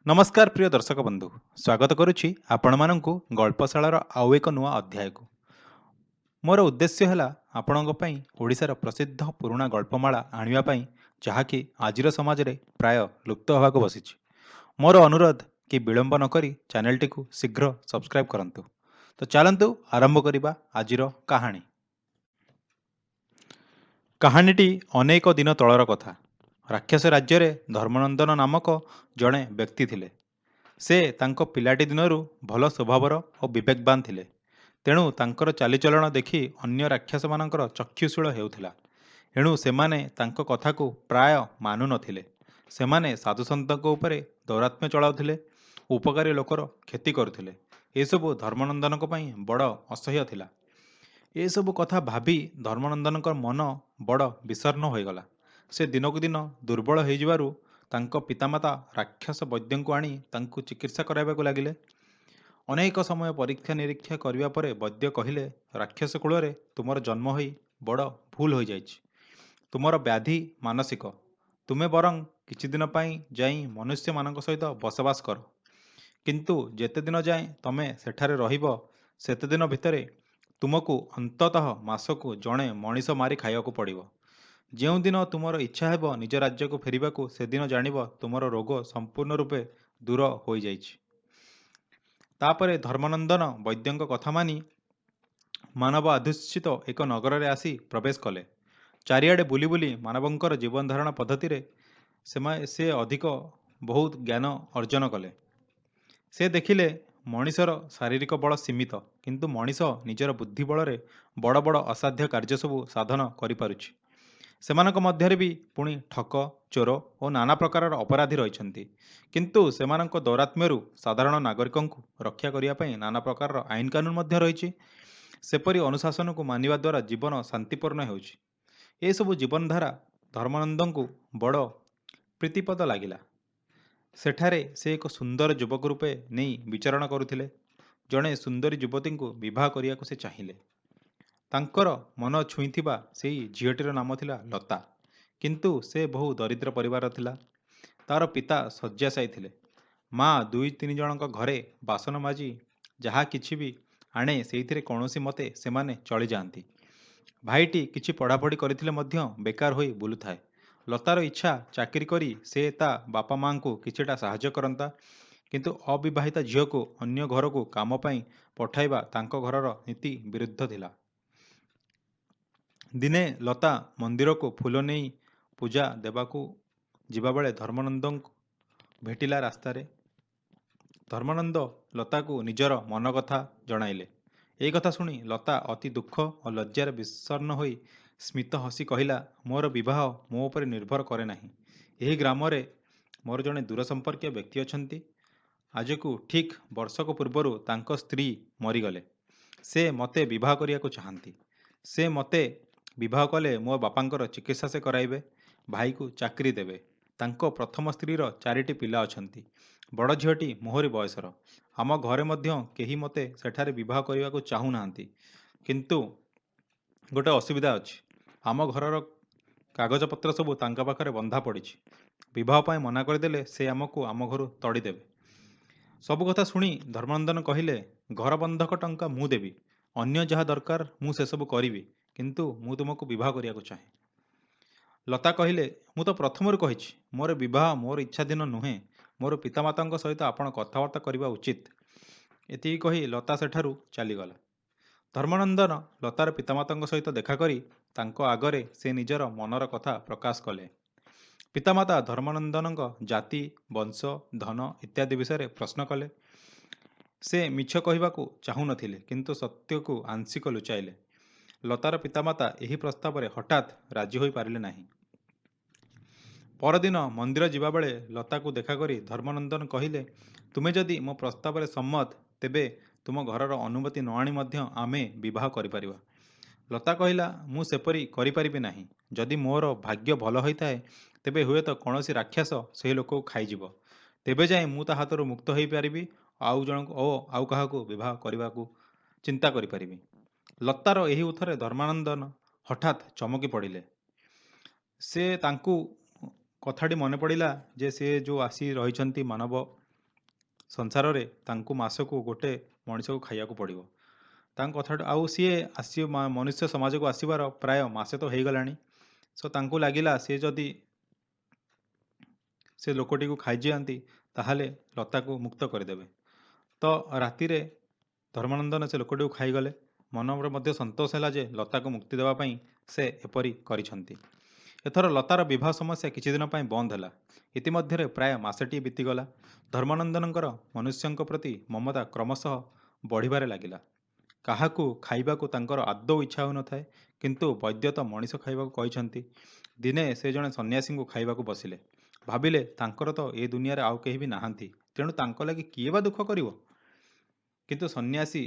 ନମସ୍କାର ପ୍ରିୟ ଦର୍ଶକ ବନ୍ଧୁ, ସ୍ୱାଗତ କରୁଛି ଆପଣମାନଙ୍କୁ ଗଳ୍ପଶାଳାର ଆଉ ଏକ ନୂଆ ଅଧ୍ୟାୟକୁ। ମୋର ଉଦ୍ଦେଶ୍ୟ ହେଲା ଆପଣଙ୍କ ପାଇଁ ଓଡ଼ିଶାର ପ୍ରସିଦ୍ଧ ପୁରୁଣା ଗଳ୍ପମାଳା ଆଣିବା ପାଇଁ, ଯାହାକି ଆଜିର ସମାଜରେ ପ୍ରାୟ ଲୁପ୍ତ ହେବାକୁ ବସିଛି। ମୋର ଅନୁରୋଧ କି ବିଳମ୍ବ ନକରି ଚ୍ୟାନେଲଟିକୁ ଶୀଘ୍ର ସବସ୍କ୍ରାଇବ୍ କରନ୍ତୁ। ତ ଚାଲନ୍ତୁ ଆରମ୍ଭ କରିବା ଆଜିର କାହାଣୀ। କାହାଣୀଟି ଅନେକ ଦିନ ତଳର କଥା। ରାକ୍ଷସ ରାଜ୍ୟରେ ଧର୍ମନନ୍ଦନ ନାମକ ଜଣେ ବ୍ୟକ୍ତି ଥିଲେ। ସେ ତାଙ୍କ ପିଲାଟି ଦିନରୁ ଭଲ ସ୍ୱଭାବର ଓ ବିବେକବାନ ଥିଲେ। ତେଣୁ ତାଙ୍କର ଚାଲିଚଳନ ଦେଖି ଅନ୍ୟ ରାକ୍ଷସମାନଙ୍କର ଚକ୍ଷୁଶୂଳ ହେଉଥିଲା। ଏଣୁ ସେମାନେ ତାଙ୍କ କଥାକୁ ପ୍ରାୟ ମାନୁ ନଥିଲେ। ସେମାନେ ସାଧୁସନ୍ଥଙ୍କ ଉପରେ ଦୌରାତ୍ମ୍ୟ ଚଳାଉଥିଲେ, ଉପକାରୀ ଲୋକର କ୍ଷତି କରୁଥିଲେ। ଏସବୁ ଧର୍ମନନ୍ଦନଙ୍କ ପାଇଁ ବଡ଼ ଅସହ୍ୟ ଥିଲା। ଏସବୁ କଥା ଭାବି ଧର୍ମନନ୍ଦନଙ୍କ ମନ ବଡ଼ ବିଷଣ୍ଣ ହୋଇଗଲା। ସେ ଦିନକୁ ଦିନ ଦୁର୍ବଳ ହୋଇଯିବାରୁ ତାଙ୍କ ପିତାମାତା ରାକ୍ଷସ ବୈଦ୍ୟଙ୍କୁ ଆଣି ତାଙ୍କୁ ଚିକିତ୍ସା କରାଇବାକୁ ଲାଗିଲେ। ଅନେକ ସମୟ ପରୀକ୍ଷା ନିରୀକ୍ଷା କରିବା ପରେ ବୈଦ୍ୟ କହିଲେ, ରାକ୍ଷସ କୂଳରେ ତୁମର ଜନ୍ମ ହୋଇ ବଡ଼ ଭୁଲ ହୋଇଯାଇଛି। ତୁମର ବ୍ୟାଧି ମାନସିକ। ତୁମେ ବରଂ କିଛିଦିନ ପାଇଁ ଯାଇ ମନୁଷ୍ୟମାନଙ୍କ ସହିତ ବସବାସ କର। କିନ୍ତୁ ଯେତେଦିନ ଯାଏଁ ତମେ ସେଠାରେ ରହିବ, ସେତେଦିନ ଭିତରେ ତୁମକୁ ଅନ୍ତତଃ ମାସକୁ ଜଣେ ମଣିଷ ମାରି ଖାଇବାକୁ ପଡ଼ିବ। ଯେଉଁଦିନ ତୁମର ଇଚ୍ଛା ହେବ ନିଜ ରାଜ୍ୟକୁ ଫେରିବାକୁ, ସେଦିନ ଜାଣିବ ତୁମର ରୋଗ ସମ୍ପୂର୍ଣ୍ଣ ରୂପେ ଦୂର ହୋଇଯାଇଛି। ତାପରେ ଧର୍ମନନ୍ଦନ ବୈଦ୍ୟଙ୍କ କଥା ମାନି ମାନବ ଅଧ୍ୟୁଷିତ ଏକ ନଗରରେ ଆସି ପ୍ରବେଶ କଲେ। ଚାରିଆଡ଼େ ବୁଲି ବୁଲି ମାନବଙ୍କର ଜୀବନଧାରଣ ପଦ୍ଧତିରେ ସେ ଅଧିକ ବହୁତ ଜ୍ଞାନ ଅର୍ଜନ କଲେ। ସେ ଦେଖିଲେ ମଣିଷର ଶାରୀରିକ ବଳ ସୀମିତ, କିନ୍ତୁ ମଣିଷ ନିଜର ବୁଦ୍ଧି ବଳରେ ବଡ଼ ବଡ଼ ଅସାଧ୍ୟ କାର୍ଯ୍ୟ ସବୁ ସାଧନ କରିପାରୁଛି। ସେମାନଙ୍କ ମଧ୍ୟରେ ବି ପୁଣି ଠକ, ଚୋର ଓ ନାନା ପ୍ରକାରର ଅପରାଧୀ ରହିଛନ୍ତି। କିନ୍ତୁ ସେମାନଙ୍କ ଦୌରାତ୍ମ୍ୟରୁ ସାଧାରଣ ନାଗରିକଙ୍କୁ ରକ୍ଷା କରିବା ପାଇଁ ନାନା ପ୍ରକାରର ଆଇନ କାନୁନ ମଧ୍ୟ ରହିଛି। ସେପରି ଅନୁଶାସନକୁ ମାନିବା ଦ୍ୱାରା ଜୀବନ ଶାନ୍ତିପୂର୍ଣ୍ଣ ହେଉଛି। ଏସବୁ ଜୀବନଧାରା ଧର୍ମାନନ୍ଦଙ୍କୁ ବଡ଼ ପ୍ରୀତିପଦ ଲାଗିଲା। ସେଠାରେ ସେ ଏକ ସୁନ୍ଦର ଯୁବକ ରୂପେ ନେଇ ବିଚରଣ କରୁଥିଲେ। ଜଣେ ସୁନ୍ଦରୀ ଯୁବତୀଙ୍କୁ ବିବାହ କରିବାକୁ ସେ ଚାହିଁଲେ। ତାଙ୍କର ମନ ଛୁଇଁଥିବା ସେଇ ଝିଅଟିର ନାମ ଥିଲା ଲତା। କିନ୍ତୁ ସେ ବହୁ ଦରିଦ୍ର ପରିବାର ଥିଲା। ତାର ପିତା ଶଯ୍ୟାଶାୟୀ ଥିଲେ। ମା ଦୁଇ ତିନି ଜଣଙ୍କ ଘରେ ବାସନ ମାଜି ଯାହା କିଛି ବି ଆଣେ, ସେଇଥିରେ କୌଣସି ମତେ ସେମାନେ ଚଳିଯାଆନ୍ତି। ଭାଇଟି କିଛି ପଢ଼ାପଢ଼ି କରିଥିଲେ ମଧ୍ୟ ବେକାର ହୋଇ ବୁଲୁଥାଏ। ଲତାର ଇଚ୍ଛା ଚାକିରି କରି ସେ ତା ବାପା ମାଆଙ୍କୁ କିଛିଟା ସାହାଯ୍ୟ କରନ୍ତା। କିନ୍ତୁ ଅବିବାହିତା ଝିଅକୁ ଅନ୍ୟ ଘରକୁ କାମ ପାଇଁ ପଠାଇବା ତାଙ୍କ ଘରର ନୀତି ବିରୁଦ୍ଧ ଥିଲା। ଦିନେ ଲତା ମନ୍ଦିରକୁ ଫୁଲ ନେଇ ପୂଜା ଦେବାକୁ ଯିବାବେଳେ ଧର୍ମାନନ୍ଦଙ୍କୁ ଭେଟିଲା ରାସ୍ତାରେ। ଧର୍ମାନନ୍ଦ ଲତାକୁ ନିଜର ମନ କଥା ଜଣାଇଲେ। ଏଇ କଥା ଶୁଣି ଲତା ଅତି ଦୁଃଖ ଓ ଲଜ୍ଜାରେ ବିଷଣ୍ଣ ହୋଇ ସ୍ମିତ ହସି କହିଲା, ମୋର ବିବାହ ମୋ ଉପରେ ନିର୍ଭର କରେ ନାହିଁ। ଏହି ଗ୍ରାମରେ ମୋର ଜଣେ ଦୂର ସମ୍ପର୍କୀୟ ବ୍ୟକ୍ତି ଅଛନ୍ତି। ଆଜକୁ ଠିକ୍ ବର୍ଷକ ପୂର୍ବରୁ ତାଙ୍କ ସ୍ତ୍ରୀ ମରିଗଲେ। ସେ ମୋତେ ବିବାହ କରିବାକୁ ଚାହାନ୍ତି। ସେ ମୋତେ ବିବାହ କଲେ ମୋ ବାପାଙ୍କର ଚିକିତ୍ସା ସେ କରାଇବେ, ଭାଇକୁ ଚାକିରି ଦେବେ। ତାଙ୍କ ପ୍ରଥମ ସ୍ତ୍ରୀର ଚାରିଟି ପିଲା ଅଛନ୍ତି। ବଡ଼ ଝିଅଟି ମୋହରି ବୟସର। ଆମ ଘରେ ମଧ୍ୟ କେହି ମୋତେ ସେଠାରେ ବିବାହ କରିବାକୁ ଚାହୁଁନାହାନ୍ତି। କିନ୍ତୁ ଗୋଟେ ଅସୁବିଧା ଅଛି। ଆମ ଘରର କାଗଜପତ୍ର ସବୁ ତାଙ୍କ ପାଖରେ ବନ୍ଧା ପଡ଼ିଛି। ବିବାହ ପାଇଁ ମନା କରିଦେଲେ ସେ ଆମକୁ ଆମ ଘରୁ ତଡ଼ିଦେବେ। ସବୁ କଥା ଶୁଣି ଧର୍ମାନନ୍ଦନ କହିଲେ, ଘର ବନ୍ଧକ ଟଙ୍କା ମୁଁ ଦେବି। ଅନ୍ୟ ଯାହା ଦରକାର ମୁଁ ସେସବୁ କରିବି। କିନ୍ତୁ ମୁଁ ତୁମକୁ ବିବାହ କରିବାକୁ ଚାହେଁ। ଲତା କହିଲେ, ମୁଁ ତ ପ୍ରଥମରୁ କହିଛି, ମୋର ବିବାହ ମୋର ଇଚ୍ଛାଧୀନ ନୁହେଁ। ମୋର ପିତାମାତାଙ୍କ ସହିତ ଆପଣ କଥାବାର୍ତ୍ତା କରିବା ଉଚିତ। ଏତିକି କହି ଲତା ସେଠାରୁ ଚାଲିଗଲା। ଧର୍ମାନନ୍ଦନ ଲତାର ପିତାମାତାଙ୍କ ସହିତ ଦେଖାକରି ତାଙ୍କ ଆଗରେ ସେ ନିଜର ମନର କଥା ପ୍ରକାଶ କଲେ। ପିତାମାତା ଧର୍ମାନନ୍ଦନଙ୍କ ଜାତି, ବଂଶ, ଧନ ଇତ୍ୟାଦି ବିଷୟରେ ପ୍ରଶ୍ନ କଲେ। ସେ ମିଛ କହିବାକୁ ଚାହୁଁନଥିଲେ, କିନ୍ତୁ ସତ୍ୟକୁ ଆଂଶିକ ଲୁଚାଇଲେ। ଲତାର ପିତାମାତା ଏହି ପ୍ରସ୍ତାବରେ ହଠାତ୍ ରାଜି ହୋଇପାରିଲେ ନାହିଁ। ପରଦିନ ମନ୍ଦିର ଯିବାବେଳେ ଲତାକୁ ଦେଖାକରି ଧର୍ମାନନ୍ଦନ କହିଲେ, ତୁମେ ଯଦି ମୋ ପ୍ରସ୍ତାବରେ ସମ୍ମତ, ତେବେ ତୁମ ଘରର ଅନୁମତି ନ ଆଣି ମଧ୍ୟ ଆମେ ବିବାହ କରିପାରିବା। ଲତା କହିଲା, ମୁଁ ସେପରି କରିପାରିବି ନାହିଁ। ଯଦି ମୋର ଭାଗ୍ୟ ଭଲ ହୋଇଥାଏ, ତେବେ ହୁଏତ କୌଣସି ରାକ୍ଷସ ସେହି ଲୋକକୁ ଖାଇଯିବ। ତେବେ ଯାଇ ମୁଁ ତା ହାତରୁ ମୁକ୍ତ ହୋଇପାରିବି ଆଉ ଜଣକୁ ଓ ଆଉ କାହାକୁ ବିବାହ କରିବାକୁ ଚିନ୍ତା କରିପାରିବି। ଲତାର ଏହି ଉତ୍ତରରେ ଧର୍ମାନନ୍ଦନ ହଠାତ୍ ଚମକି ପଡ଼ିଲେ। ସେ ତାଙ୍କୁ କଥାଟି ମନେ ପଡ଼ିଲା ଯେ ସେ ଯେଉଁ ଆସି ରହିଛନ୍ତି ମାନବ ସଂସାରରେ ତାଙ୍କୁ ମାସକୁ ଗୋଟେ ମଣିଷକୁ ଖାଇବାକୁ ପଡ଼ିବ। ତାଙ୍କ କଥାଠୁ ଆଉ ସିଏ ଆସି ମନୁଷ୍ୟ ସମାଜକୁ ଆସିବାର ପ୍ରାୟ ମାସେ ତ ହେଇଗଲାଣି। ସୋ ତାଙ୍କୁ ଲାଗିଲା ସିଏ ଯଦି ସେ ଲୋକଟିକୁ ଖାଇଯାଆନ୍ତି, ତାହେଲେ ଲତାକୁ ମୁକ୍ତ କରିଦେବେ। ତ ରାତିରେ ଧର୍ମାନନ୍ଦନ ସେ ଲୋକଟିକୁ ଖାଇଗଲେ। ମନରେ ମଧ୍ୟ ସନ୍ତୋଷ ହେଲା ଯେ ଲତାକୁ ମୁକ୍ତି ଦେବା ପାଇଁ ସେ ଏପରି କରିଛନ୍ତି। ଏଥର ଲତାର ବିବାହ ସମସ୍ୟା କିଛି ଦିନ ପାଇଁ ବନ୍ଦ ହେଲା। ଇତିମଧ୍ୟରେ ପ୍ରାୟ ମାସଟିଏ ବିତିଗଲା। ଧର୍ମାନନ୍ଦନଙ୍କର ମନୁଷ୍ୟଙ୍କ ପ୍ରତି ମମତା କ୍ରମଶଃ ବଢ଼ିବାରେ ଲାଗିଲା। କାହାକୁ ଖାଇବାକୁ ତାଙ୍କର ଆଦୌ ଇଚ୍ଛା ହେଉନଥାଏ, କିନ୍ତୁ ବୈଦ୍ୟ ତ ମଣିଷ ଖାଇବାକୁ କହିଛନ୍ତି। ଦିନେ ସେ ଜଣେ ସନ୍ନ୍ୟାସୀଙ୍କୁ ଖାଇବାକୁ ବସିଲେ। ଭାବିଲେ, ତାଙ୍କର ତ ଏ ଦୁନିଆରେ ଆଉ କେହି ବି ନାହାନ୍ତି, ତେଣୁ ତାଙ୍କ ଲାଗି କିଏ ବା ଦୁଃଖ କରିବ? କିନ୍ତୁ ସନ୍ନ୍ୟାସୀ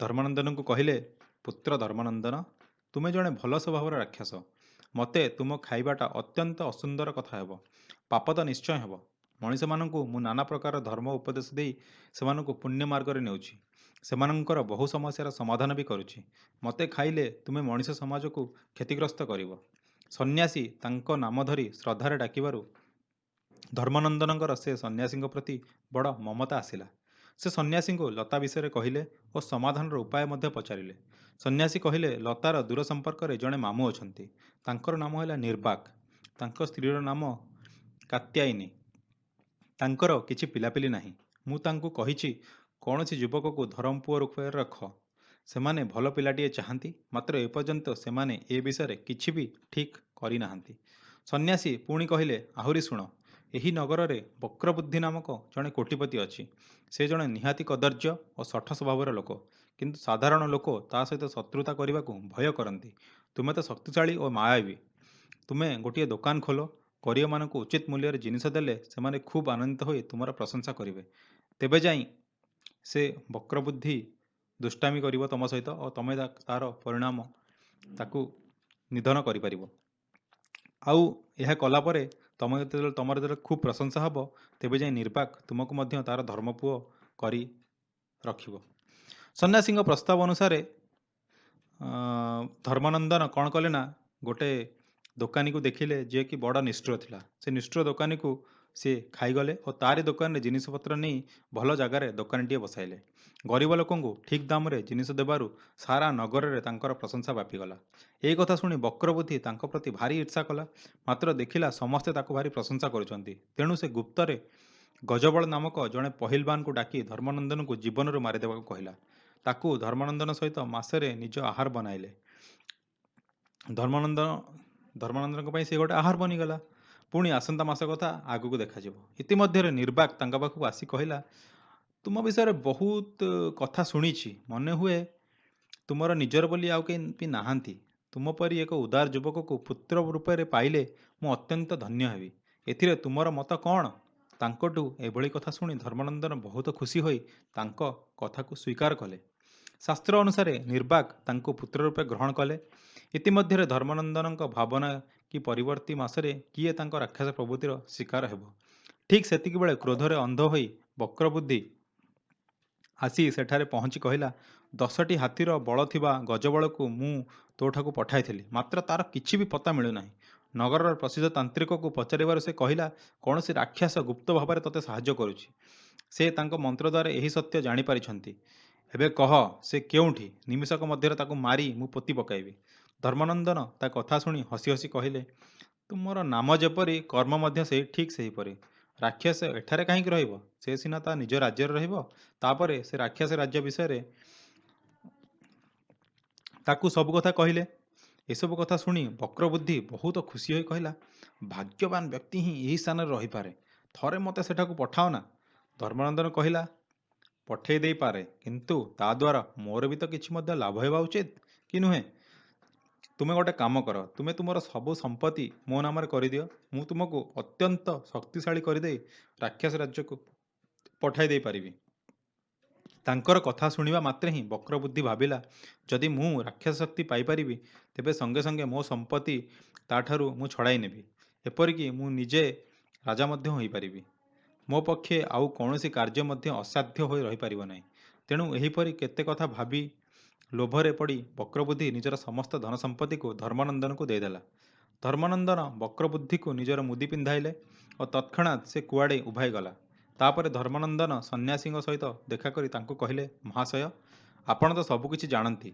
ଧର୍ମାନନ୍ଦନଙ୍କୁ କହିଲେ, ପୁତ୍ର ଧର୍ମାନନ୍ଦନ, ତୁମେ ଜଣେ ଭଲ ସ୍ୱଭାବର ରାକ୍ଷସ। ମୋତେ ତୁମ ଖାଇବାଟା ଅତ୍ୟନ୍ତ ଅସୁନ୍ଦର କଥା ହେବ। ପାପ ତ ନିଶ୍ଚୟ ହେବ। ମଣିଷମାନଙ୍କୁ ମୁଁ ନାନା ପ୍ରକାର ଧର୍ମ ଉପଦେଶ ଦେଇ ସେମାନଙ୍କୁ ପୁଣ୍ୟ ମାର୍ଗରେ ନେଉଛି। ସେମାନଙ୍କର ବହୁ ସମସ୍ୟାର ସମାଧାନ ବି କରୁଛି। ମୋତେ ଖାଇଲେ ତୁମେ ମଣିଷ ସମାଜକୁ କ୍ଷତିଗ୍ରସ୍ତ କରିବ। ସନ୍ନ୍ୟାସୀ ତାଙ୍କ ନାମ ଧରି ଶ୍ରଦ୍ଧାରେ ଡାକିବାରୁ ଧର୍ମାନନ୍ଦନଙ୍କର ସେ ସନ୍ନ୍ୟାସୀଙ୍କ ପ୍ରତି ବଡ଼ ମମତା ଆସିଲା। ସେ ସନ୍ନ୍ୟାସୀଙ୍କୁ ଲତା ବିଷୟରେ କହିଲେ ଓ ସମାଧାନର ଉପାୟ ମଧ୍ୟ ପଚାରିଲେ। ସନ୍ନ୍ୟାସୀ କହିଲେ, ଲତାର ଦୂର ସମ୍ପର୍କରେ ଜଣେ ମାମୁଁ ଅଛନ୍ତି। ତାଙ୍କର ନାମ ହେଲା ନିର୍ବାକ। ତାଙ୍କ ସ୍ତ୍ରୀର ନାମ କାତ୍ୟାୟିନୀ। ତାଙ୍କର କିଛି ପିଲାପିଲି ନାହିଁ। ମୁଁ ତାଙ୍କୁ କହିଛି, କୌଣସି ଯୁବକକୁ ଧରମପୁଅ ରୂପରେ ରଖ। ସେମାନେ ଭଲ ପିଲାଟିଏ ଚାହାନ୍ତି, ମାତ୍ର ଏପର୍ଯ୍ୟନ୍ତ ସେମାନେ ଏ ବିଷୟରେ କିଛି ବି ଠିକ୍ କରିନାହାନ୍ତି। ସନ୍ନ୍ୟାସୀ ପୁଣି କହିଲେ, ଆହୁରି ଶୁଣ, ଏହି ନଗରରେ ବକ୍ରବୁଦ୍ଧି ନାମକ ଜଣେ କୋଟିପତି ଅଛି। ସେ ଜଣେ ନିହାତି କଦର୍ଯ୍ୟ ଓ ଶଠ ସ୍ୱଭାବର ଲୋକ। କିନ୍ତୁ ସାଧାରଣ ଲୋକ ତା ସହିତ ଶତ୍ରୁତା କରିବାକୁ ଭୟ କରନ୍ତି। ତୁମେ ତ ଶକ୍ତିଶାଳୀ ଓ ମାୟାବୀ। ତୁମେ ଗୋଟିଏ ଦୋକାନ ଖୋଲ। ଗରିବମାନଙ୍କୁ ଉଚିତ ମୂଲ୍ୟରେ ଜିନିଷ ଦେଲେ ସେମାନେ ଖୁବ୍ ଆନନ୍ଦିତ ହୋଇ ତୁମର ପ୍ରଶଂସା କରିବେ। ତେବେ ଯାଇ ସେ ବକ୍ରବୁଦ୍ଧି ଦୁଷ୍ଟାମି କରିବ ତୁମ ସହିତ ଓ ତୁମେ ତାର ପରିଣାମ ତାକୁ ନିଧନ କରିପାରିବ। ଆଉ ଏହା କଲା ପରେ ତମର ଯେତେବେଳେ ଖୁବ୍ ପ୍ରଶଂସା ହେବ, ତେବେ ଯାଇ ନିର୍ବାକ ତୁମକୁ ମଧ୍ୟ ତାର ଧର୍ମପୁଅ କରି ରଖିବ। ସନ୍ନ୍ୟାସୀଙ୍କ ପ୍ରସ୍ତାବ ଅନୁସାରେ ଧର୍ମାନନ୍ଦନ କ'ଣ କଲେ ନା, ଗୋଟେ ଦୋକାନୀକୁ ଦେଖିଲେ, ଯିଏକି ବଡ଼ ନିଷ୍ଠୁର ଥିଲା। ସେ ନିଷ୍ଠୁର ଦୋକାନୀକୁ ସିଏ ଖାଇଗଲେ ଓ ତାରି ଦୋକାନରେ ଜିନିଷପତ୍ର ନେଇ ଭଲ ଜାଗାରେ ଦୋକାନଟିଏ ବସାଇଲେ। ଗରିବ ଲୋକଙ୍କୁ ଠିକ୍ ଦାମରେ ଜିନିଷ ଦେବାରୁ ସାରା ନଗରରେ ତାଙ୍କର ପ୍ରଶଂସା ବ୍ୟାପିଗଲା। ଏହି କଥା ଶୁଣି ବକ୍ରବୁଦ୍ଧି ତାଙ୍କ ପ୍ରତି ଭାରି ଈର୍ଷା କଲା। ମାତ୍ର ଦେଖିଲା ସମସ୍ତେ ତାକୁ ଭାରି ପ୍ରଶଂସା କରୁଛନ୍ତି। ତେଣୁ ସେ ଗୁପ୍ତରେ ଗଜବଳ ନାମକ ଜଣେ ପହିଲବାନକୁ ଡାକି ଧର୍ମାନନ୍ଦନଙ୍କୁ ଜୀବନରୁ ମାରିଦେବାକୁ କହିଲା। ତାକୁ ଧର୍ମାନନ୍ଦନ ସହିତ ମାସରେ ନିଜ ଆହାର ବନାଇଲେ। ଧର୍ମାନନ୍ଦଙ୍କ ପାଇଁ ସେ ଗୋଟେ ଆହାର ବନିଗଲା। ପୁଣି ଆସନ୍ତା ମାସ କଥା ଆଗକୁ ଦେଖାଯିବ। ଇତିମଧ୍ୟରେ ନିର୍ବାକ ତାଙ୍କ ପାଖକୁ ଆସି କହିଲା, ତୁମ ବିଷୟରେ ବହୁତ କଥା ଶୁଣିଛି। ମନେ ହୁଏ ତୁମର ନିଜର ବୋଲି ଆଉ କେହି ବି ନାହାନ୍ତି। ତୁମ ପରି ଏକ ଉଦାର ଯୁବକକୁ ପୁତ୍ର ରୂପରେ ପାଇଲେ ମୁଁ ଅତ୍ୟନ୍ତ ଧନ୍ୟ ହେବି। ଏଥିରେ ତୁମର ମତ କ'ଣ? ତାଙ୍କଠୁ ଏଭଳି କଥା ଶୁଣି ଧର୍ମାନନ୍ଦନ ବହୁତ ଖୁସି ହୋଇ ତାଙ୍କ କଥାକୁ ସ୍ୱୀକାର କଲେ। ଶାସ୍ତ୍ର ଅନୁସାରେ ନିର୍ବାକ ତାଙ୍କୁ ପୁତ୍ର ରୂପେ ଗ୍ରହଣ କଲେ। ଇତିମଧ୍ୟରେ ଧର୍ମାନନ୍ଦନଙ୍କ ଭାବନା କି ପରବର୍ତ୍ତୀ ମାସରେ କିଏ ତାଙ୍କ ରାକ୍ଷସ ପ୍ରବୃତ୍ତିର ଶିକାର ହେବ। ଠିକ୍ ସେତିକିବେଳେ କ୍ରୋଧରେ ଅନ୍ଧ ହୋଇ ବକ୍ରବୁଦ୍ଧି ଆସି ସେଠାରେ ପହଞ୍ଚି କହିଲା, 10ଟି ହାତୀର ବଳ ଥିବା ଗଜବଳକୁ ମୁଁ ତୋଠାକୁ ପଠାଇଥିଲି, ମାତ୍ର ତାର କିଛି ବି ପତ୍ତା ମିଳୁନାହିଁ। ନଗରର ପ୍ରସିଦ୍ଧ ତାନ୍ତ୍ରିକକୁ ପଚାରିବାରୁ ସେ କହିଲା, କୌଣସି ରାକ୍ଷସ ଗୁପ୍ତ ଭାବରେ ତୋତେ ସାହାଯ୍ୟ କରୁଛି। ସେ ତାଙ୍କ ମନ୍ତ୍ର ଦ୍ୱାରା ଏହି ସତ୍ୟ ଜାଣିପାରିଛନ୍ତି। ଏବେ କହ ସେ କେଉଁଠି? ନିମିଷକ ମଧ୍ୟରେ ତାକୁ ମାରି ମୁଁ ପୋତି ପକାଇବି। ଧର୍ମାନନ୍ଦନ ତା କଥା ଶୁଣି ହସି ହସି କହିଲେ, ତୁମର ନାମ ଯେପରି, କର୍ମ ମଧ୍ୟ ସେଇ ଠିକ୍ ସେହିପରି। ରାକ୍ଷସ ଏଠାରେ କାହିଁକି ରହିବ? ସେ ସିନା ତା ନିଜ ରାଜ୍ୟରେ ରହିବ। ତାପରେ ସେ ରାକ୍ଷସ ରାଜ୍ୟ ବିଷୟରେ ତାକୁ ସବୁ କଥା କହିଲେ। ଏସବୁ କଥା ଶୁଣି ବକ୍ରବୁଦ୍ଧି ବହୁତ ଖୁସି ହୋଇ କହିଲା, ଭାଗ୍ୟବାନ ବ୍ୟକ୍ତି ହିଁ ଏହି ସ୍ଥାନରେ ରହିପାରେ। ଥରେ ମୋତେ ସେଠାକୁ ପଠାଅ ନା। ଧର୍ମାନନ୍ଦନ କହିଲା, ପଠେଇ ଦେଇପାରେ, କିନ୍ତୁ ତା ଦ୍ୱାରା ମୋର ବି ତ କିଛି ମଧ୍ୟ ଲାଭ ହେବା ଉଚିତ କି ନୁହେଁ? ତୁମେ ଗୋଟେ କାମ କର, ତୁମେ ତୁମର ସବୁ ସମ୍ପତ୍ତି ମୋ ନାମରେ କରିଦିଅ। ମୁଁ ତୁମକୁ ଅତ୍ୟନ୍ତ ଶକ୍ତିଶାଳୀ କରିଦେଇ ରାକ୍ଷସ ରାଜ୍ୟକୁ ପଠାଇ ଦେଇପାରିବି। ତାଙ୍କର କଥା ଶୁଣିବା ମାତ୍ରେ ହିଁ ବକ୍ରବୁଦ୍ଧି ଭାବିଲା, ଯଦି ମୁଁ ରାକ୍ଷସ ଶକ୍ତି ପାଇପାରିବି, ତେବେ ସଙ୍ଗେ ସଙ୍ଗେ ମୋ ସମ୍ପତ୍ତି ତାଠାରୁ ମୁଁ ଛଡ଼ାଇ ନେବି। ଏପରିକି ମୁଁ ନିଜେ ରାଜା ମଧ୍ୟ ହୋଇପାରିବି। ମୋ ପକ୍ଷେ ଆଉ କୌଣସି କାର୍ଯ୍ୟ ମଧ୍ୟ ଅସାଧ୍ୟ ହୋଇ ରହିପାରିବ ନାହିଁ। ତେଣୁ ଏହିପରି କେତେ କଥା ଭାବି ଲୋଭରେ ପଡ଼ି ବକ୍ରବୁଦ୍ଧି ନିଜର ସମସ୍ତ ଧନ ସମ୍ପତ୍ତିକୁ ଧର୍ମାନନ୍ଦନକୁ ଦେଇଦେଲା। ଧର୍ମାନନ୍ଦନ ବକ୍ରବୁଦ୍ଧିକୁ ନିଜର ମୁଦି ପିନ୍ଧାଇଲେ ଓ ତତ୍କ୍ଷଣାତ୍ ସେ କୁଆଡ଼େ ଉଭାଇଗଲା। ତାପରେ ଧର୍ମନନ୍ଦନ ସନ୍ନ୍ୟାସୀଙ୍କ ସହିତ ଦେଖାକରି ତାଙ୍କୁ କହିଲେ, ମହାଶୟ, ଆପଣ ତ ସବୁକିଛି ଜାଣନ୍ତି।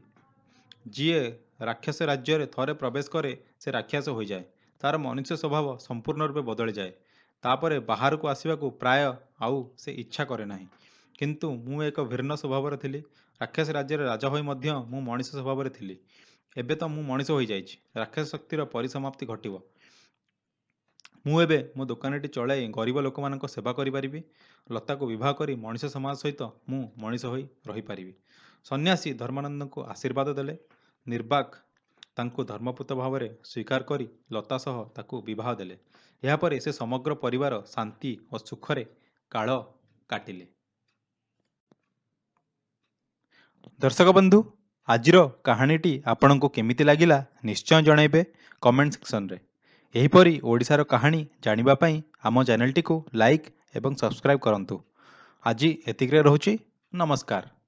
ଯିଏ ରାକ୍ଷସ ରାଜ୍ୟରେ ଥରେ ପ୍ରବେଶ କରେ, ସେ ରାକ୍ଷସ ହୋଇଯାଏ। ତାର ମନୁଷ୍ୟ ସ୍ୱଭାବ ସମ୍ପୂର୍ଣ୍ଣ ରୂପେ ବଦଳିଯାଏ। ତାପରେ ବାହାରକୁ ଆସିବାକୁ ପ୍ରାୟ ଆଉ ସେ ଇଚ୍ଛା କରେ ନାହିଁ। କିନ୍ତୁ ମୁଁ ଏକ ଭିନ୍ନ ସ୍ୱଭାବର ଥିଲି। ରାକ୍ଷସ ରାଜ୍ୟରେ ରାଜା ହୋଇ ମଧ୍ୟ ମୁଁ ମଣିଷ ସ୍ୱଭାବରେ ଥିଲି। ଏବେ ତ ମୁଁ ମଣିଷ ହୋଇଯାଇଛି। ରାକ୍ଷସ ଶକ୍ତିର ପରିସମାପ୍ତି ଘଟିବ। ମୁଁ ଏବେ ମୋ ଦୋକାନଟି ଚଳାଇ ଗରିବ ଲୋକମାନଙ୍କ ସେବା କରିପାରିବି। ଲତାକୁ ବିବାହ କରି ମଣିଷ ସମାଜ ସହିତ ମୁଁ ମଣିଷ ହୋଇ ରହିପାରିବି। ସନ୍ନ୍ୟାସୀ ଧର୍ମାନନ୍ଦଙ୍କୁ ଆଶୀର୍ବାଦ ଦେଲେ। ନିର୍ବାକ ତାଙ୍କୁ ଧର୍ମପୁତ୍ର ଭାବରେ ସ୍ୱୀକାର କରି ଲତା ସହ ତାକୁ ବିବାହ ଦେଲେ। ଏହାପରେ ସେ ସମଗ୍ର ପରିବାର ଶାନ୍ତି ଓ ସୁଖରେ କାଳ କାଟିଲେ। ଦର୍ଶକ ବନ୍ଧୁ, ଆଜିର କାହାଣୀଟି ଆପଣଙ୍କୁ କେମିତି ଲାଗିଲା ନିଶ୍ଚୟ ଜଣାଇବେ କମେଣ୍ଟ ସେକ୍ସନରେ। ଏହିପରି ଓଡ଼ିଶାର କାହାଣୀ ଜାଣିବା ପାଇଁ ଆମ ଚ୍ୟାନେଲଟିକୁ ଲାଇକ୍ ଏବଂ ସବସ୍କ୍ରାଇବ୍ କରନ୍ତୁ। ଆଜି ଏତିକିରେ ରହୁଛି। ନମସ୍କାର।